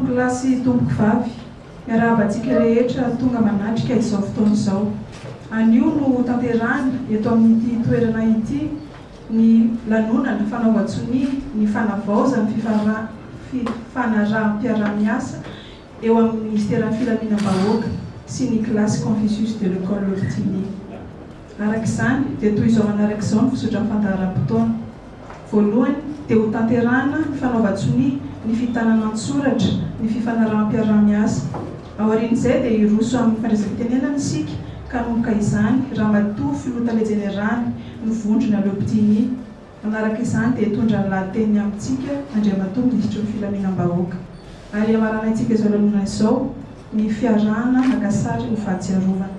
Tompokolahy sy tompokovavy, miarahaba antsika rehetra tonga manatrika izao fotoana izao. Anio no hotanterahina eto amin'ity toerana ity ny lanonana fanaovan-tsonia ny fanavaozan'ny fifanaraham-piaraha-miasa eo amin'ny Minisiteran'ny Filaminam-bahoaka sy ny kilasy Confucius de l'Ecole Loptini. Araka izany, dia toy izao manaraka izao ny fizotran'ny fandaharam-potoana. Voalohany, dia hotanterahina ny fanaovan-tsonia ny fitanana an-tsoratra ny fifanaraham-piaraha-miasa. Aorian'izay dia hiroso amin'ny fandraisam-pitenenana isika ka hanomboka izany Ramatoa Filoha Tale Jeneraly ny Vondrona Loptini. Manaraka izany dia hitondra ny lahateniny amintsika Andriamatoa Minisitry ny Filaminam-bahoaka. Ary hamaranantsika izao lanonana izao ny fiarahana maka sary ho fahatsiarovana.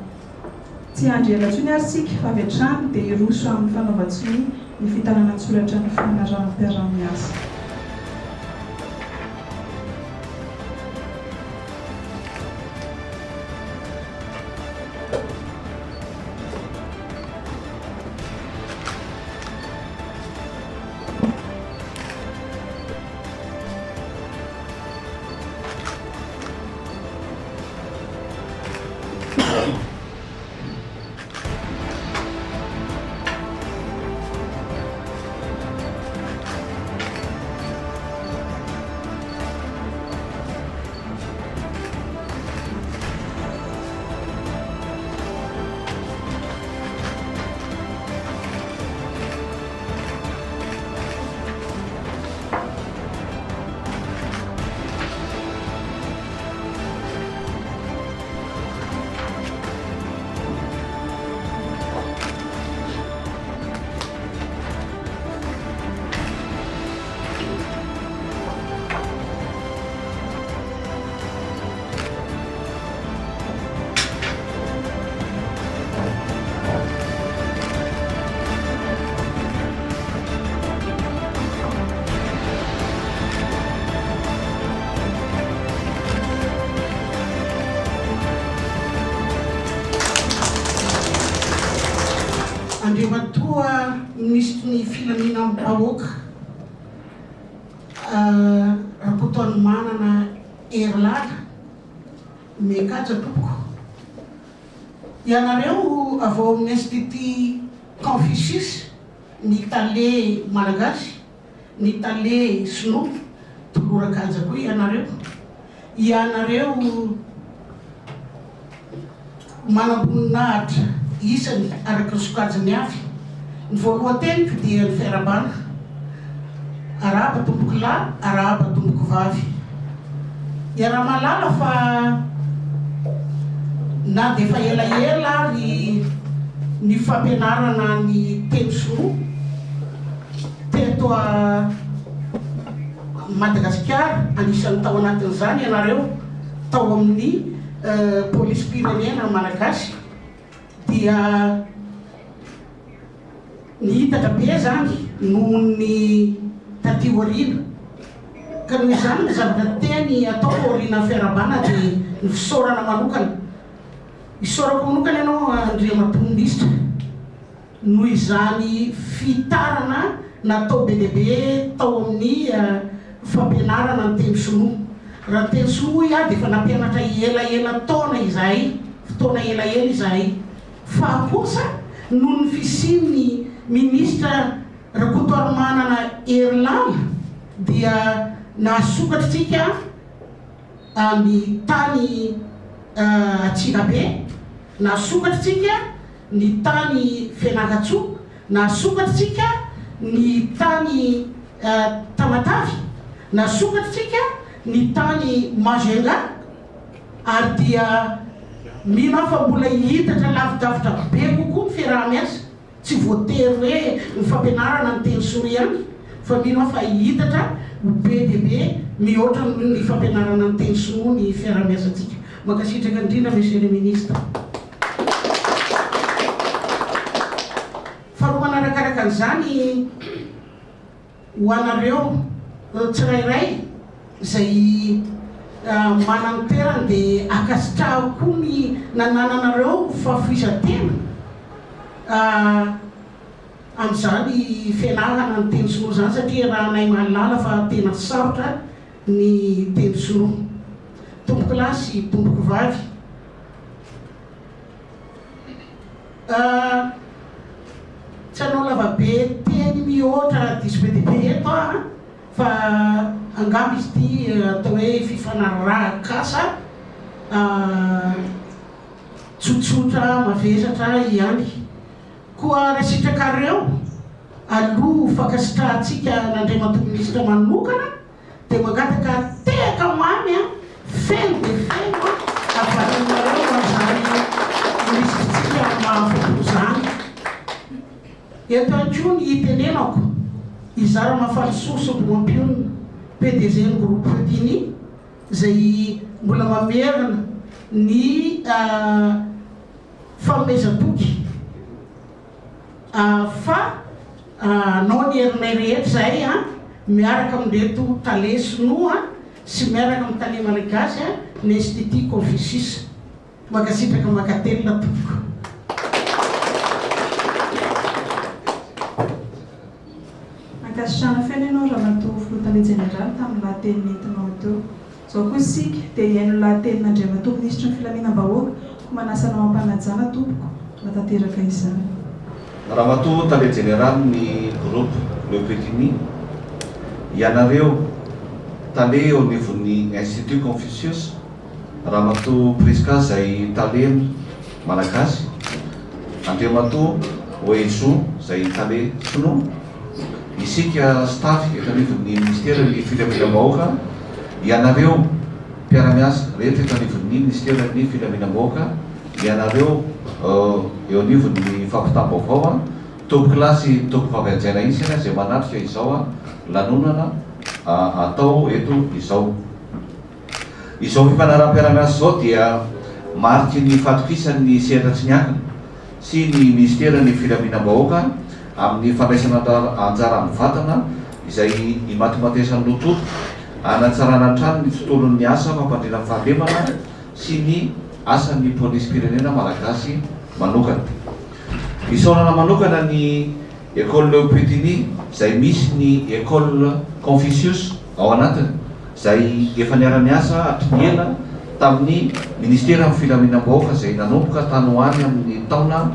Tsy hiandry ela intsony ary isika fa avy hatrany dia hiroso amin'ny fanaovan-tsonia ny fitanana an-tsoratra ny fifanaraham-piaraha-miasa. Andriamatoa Minisitry ny Filaminam-bahoaka, Rakotoanimanana Herilala, Miankaja tompoko. Ianareo avy ao amin'ny Institut Confucius, ny tale malagasy, ny tale sinoa, toloran-kaja koa ianareo. Ianareo manamboninahitra isany araka ny sokajiny avy. Ny voalohan-teniko dia ny fiarahabana. Arahaba tompoko lahy, arahaba tompoko vavy. Iaraha-mahalala fa na dia efa elaela ary ny fampianarana ny teny sinoa teto Madagasikara, anisan'ny tao anatin'izany ianareo tao amin'ny polisim-pirenena malagasy dia Nihitatra be izany noho ny taty aoriana. Ka noho izany ny zavatra teny ataoko aorianan'ny fiarahabana dia ny fisaorana manokana. Isaorako manokana ianao Andriamatoa Minisitra noho izany fihitarana natao be dia be tao amin'ny fampianarana ny teny sinoa. Raha ny teny sinoa hoy aho dia efa nampianatra elaela taona izahay, fotoana elaela izahay. Fa kosa noho ny fisian'ny minisitra Rakotoarimanana Herilala dia nahasokatritsika ny tany Antsirabe, nahasokatritsika ny tany Fianarantsoa, nahasokatritsika ny tany Tamatave, nahasokatritsika ny tany Majunga. Ary dia mino aho fa mbola hihitatra lavidavitra be kokoa ny fiaraha-miasa, tsy voatery hoe ny fampianarana ny teny sinoa ihany fa mino aho fa hihitatra ho be dia be mihoatra noho ny fampianarana ny teny sinoa ny fiaraha-miasantsika. Mankasitraka indrindra Monsieur le Ministre. Faharoa manarakaraka an'izany, Ho anareo tsirairay izay manana ny toerany dia ankasitrahako koa ny nanananareo fahafoizan-tena amin'izany fianarana ny teny sinoa izany satria iarahanay mahalala fa tena sarotra ny teny sinoa. Tompokolahy sy tompokovavy. Tsy hanao lavabe teny mihoatra diso be dia be eto aho an, fa angamba izy ity atao hoe fifanarahak'asa tsotsotra mavesatra ihany. Koa raha sitrakareo, aloha ho fankasitrahantsika an'Andriamatoa Minisitra manokana dia mangataka tehaka mamy an, feno dia feno an, avy any aminareo an'izany minisitrintsika mahafa-po izany. Eto ihany koa ny hitenenako, izaho Ramafalisoa Sombinimampionona, PDG ny Groupe Fetini, izay mbola mamerina ny fanomezan-toky fa hanao ny herinay rehetra izahay miaraka amin'ireto tale sinoa sy miaraka amin'ny tale malagasy ny Institut Confucius. Mankasitraka mankatelina tompoko. Ankasitrahana feno ianao Ramatoa Filoha Tale Jeneraly tamin'ny lahateny nentinao teo. Izao kosa isika dia hihaino ny lahatenin'Andriamatoa Minisitry ny Filaminam-bahoaka, koa manasa anao am-panajana tompoko hanatanteraka izany. Ramatoa Tale Jeneralin'ny Groupe Le Petit Nid, ianareo Tale eo anivon'ny Institut Confucius, Ramatoa Prisca izay Tale Malagasy, Andriamatoa Wei Zhu izay Tale Sinoa, isika staff eto anivon'ny Minisiteran'ny Filaminam-bahoaka, ianareo mpiara-miasa rehetra eto anivon'ny Minisiteran'ny Filaminam-bahoaka, ianareo eo anivon'ny fampitam-baovao, tompokolahy sy tompokovavy hajaina isany izay manatrika izao lanonana atao eto izao. Izao fifanaraham-piarahamiasa izao dia mariky ny fahatokisan'ny sehatra tsy miankina sy ny minisiteran'ny Filaminam-bahoaka amin'ny fandraisana anjara mivantana izay imatimatesan'ny roa tonta hanatsarana hatrany ny tontolon'ny asa fampandriana fahalemana sy ny asan'ny polisim-pirenena malagasy manokana. Isaorana manokana ny Ecole Putini izay misy ny Ecole Confucius ao anatiny izay efa niara-niasa hatry ny ela tamin'ny Ministeran'ny Filaminam-bahoaka izay nanomboka tany ho any amin'ny taona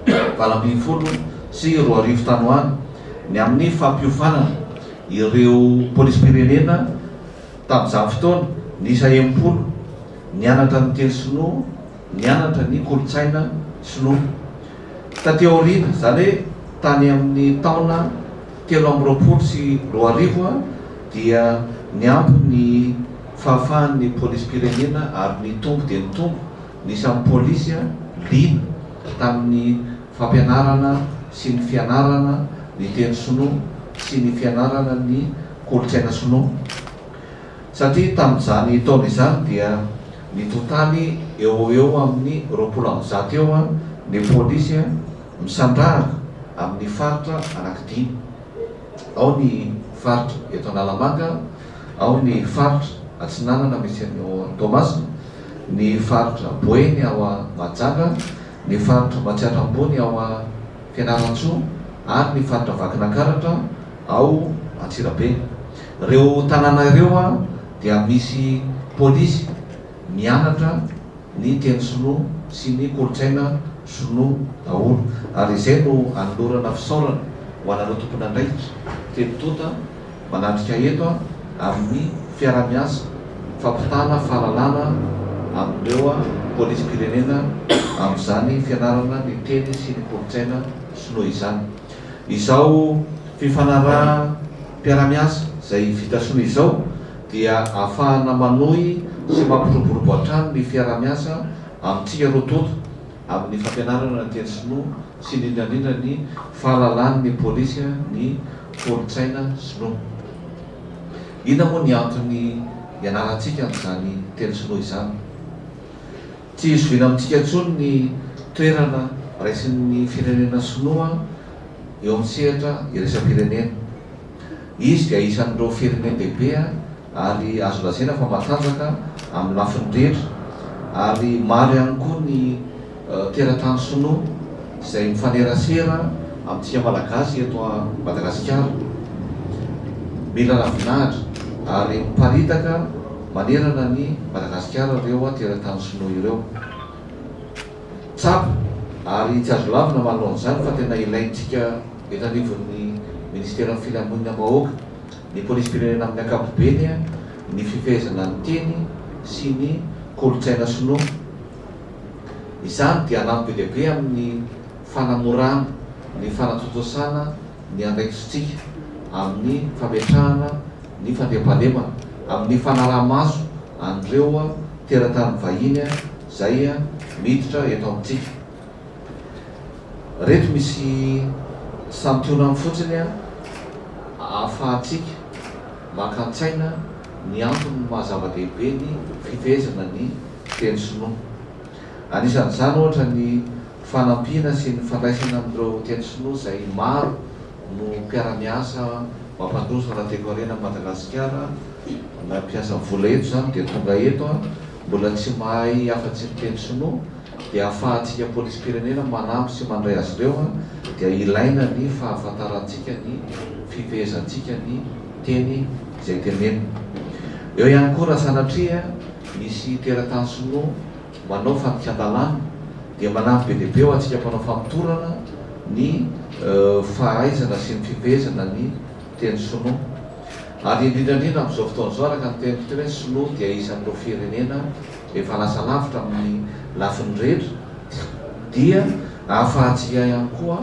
2018 tany ho any ny amin'ny fampiofanana ireo polisim-pirenena tamin'izany fotoana niisa 60 nianatra ny teny sinoa nianatra ny kolontsaina sinoa. Taty aoriana, izany hoe tany amin'ny taona 2023 dia niampy ny fahafahan'ny polisim-pirenena ary nitombo dia nitombo ny isan'ny polisy liana tamin'ny fampianarana sy ny fianarana ny teny sinoa sy ny fianarana ny kolontsaina sinoa. Satria tamin'izany taona izany dia nitotaly eo ho eo amin'ny 120 eo ny polisy misandrahaka amin'ny faritra anankidimy. Ao ny faritra eto Analamanga, ao ny faritra Atsinanana misy an'i Toamasina, ny faritra Boeny ao Mahajanga, ny faritra Matsiatra Ambony ao Fianarantsoa ary ny faritra Vakinankaratra ao Antsirabe. Ireo tanàna ireo dia misy polisy mianatra ny teny sinoa sy ny kolontsaina sinoa daholo. Ary izay no anolorana fisaorana ho anareo tompon'andraikitra telo tonta manatrika eto amin'ny fiaraha-miasa fampitana fahalalana amin'ireo polisim-pirenena amin'izany fianarana ny teny sy ny kolontsaina sinoa izany. Izao fifanaraham-piarahamiasa izay vita sonia izao dia ahafahana manohy sy mampiroborobo hatrany ny fiarahamiasa amintsika roa tonta amin'ny fampianarana ny teny sinoa sy indrindra indrindra ny fahalalan'ny polisy ny kolontsaina sinoa. Inona moa ny antony ianarantsika an'izany teny sinoa izany? Tsy zohiana amintsika intsony ny toerana raisin'ny firenena sinoa eo amin'ny sehatra iraisam-pirenena. Izy dia isan'ireo firenen-dehibe ary azo lazaina fa matanjaka amin'ny lafiny rehetra ary maro ihany koa ny teratany sinoa izay mifanerasera amintsika Malagasy eto Madagasikara. Mila ravinahitra ary miparitaka. manerana an'i Madagasikara ireo teratany sinoa ireo. Tsapa ary tsy azo lavina manoloana izany fa tena ilaintsika eto anivon'ny Ministeran'ny Filaminam-bahoaka, ny Polisim-pirenena amin'ny ankapobeny, ny fifehezana ny teny sy ny kolontsaina sinoa. Izany dia hanampy be dia be amin'ny fanamorana ny fanatontosana ny andraikitsika amin'ny fametrahana ny fandriampahalemana, amin'ny fanaraha-maso an'ireo teratany vahiny izay miditra eto amintsika. Reto misy santionany fotsiny ahafahantsika maka an-tsaina ny antony maha zava-dehibe ny fifehezana ny teny sinoa. Anisan'izany ohatra ny fanampiana sy ny fandraisana an'ireo teny sinoa izay maro no mpiara-miasa mampandroso ara-toekarena an'i Madagasikara, na mpiasa vola eto izany dia tonga eto mbola tsy mahay afa-tsy ny teny sinoa dia ahafahantsika polisim-pirenena manampy sy mandray azy ireo dia ilaina ny fahafantarantsika ny fifehezantsika ny teny izay tenenina. Eo ihany koa raha sanatria misy teratany sinoa manao fandikan-dalàna dia manampy be dia be ho antsika mpanao famotorana ny fahaizana sy ny fifehezana ny teny sinoa. Ary indrindra indrindra amin'izao fotoana izao araka ny teniko teo hoe ny sinoa dia isan'ireo firenena efa lasa lavitra amin'ny lafiny rehetra dia ahafahantsika ihany koa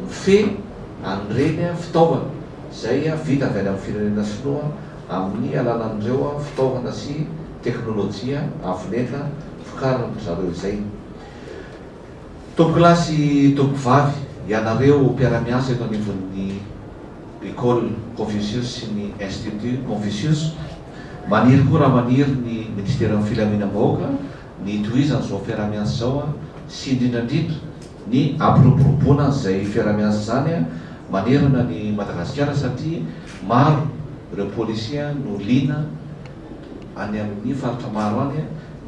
mifehy an'ireny fitaovana izay vita avy any amin'ny firenena sinoa amin'ny alalan'ireo fitaovana sy teknolojia avo lenta vokarin-dry zareo izay. Tompokolahy sy tompokovavy, ianareo mpiara-miasa eto anivon'ny Ecole Confucius sy ny Institut Confucius, maniry koa raha maniry ny Minisiteran'ny Filaminam-bahoaka ny hitohizan'izao fiaraha-miasa izao sy indrindra indrindra ny hampiroboroboana an'izay fiaraha-miasa izany manerana an'i Madagasikara satria maro ireo polisy no liana any amin'ny faritra maro any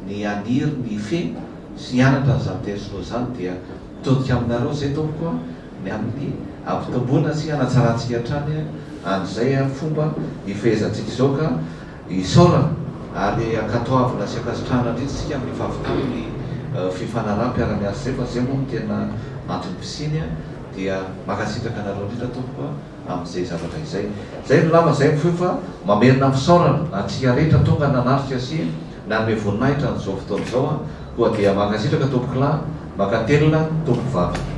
ny haniry ny hifehy sy hianatra an'izany teny sinoa izany dia mitodika aminareo izay tompoko ny amin'ny hampitomboana sy hanatsarantsika hatrany an'izay fomba hifehezantsika izao ka Isaorana ary ankatoavina sy ankasitrahana indrindra isika amin'ny fahavitan'ny fifanaraham-piarahamiasa izay fa izay moa no tena antom-pisiany dia mankasitraka anareo indrindra tompoko amin'izay zavatra izay. Izay no lava izay mifohy fa mamerina fisaorana antsika rehetra tonga nanatrika sy nanome voninahitra an'izao fotoana izao koa dia mankasitraka tompokolahy, mankatelina tompokovavy.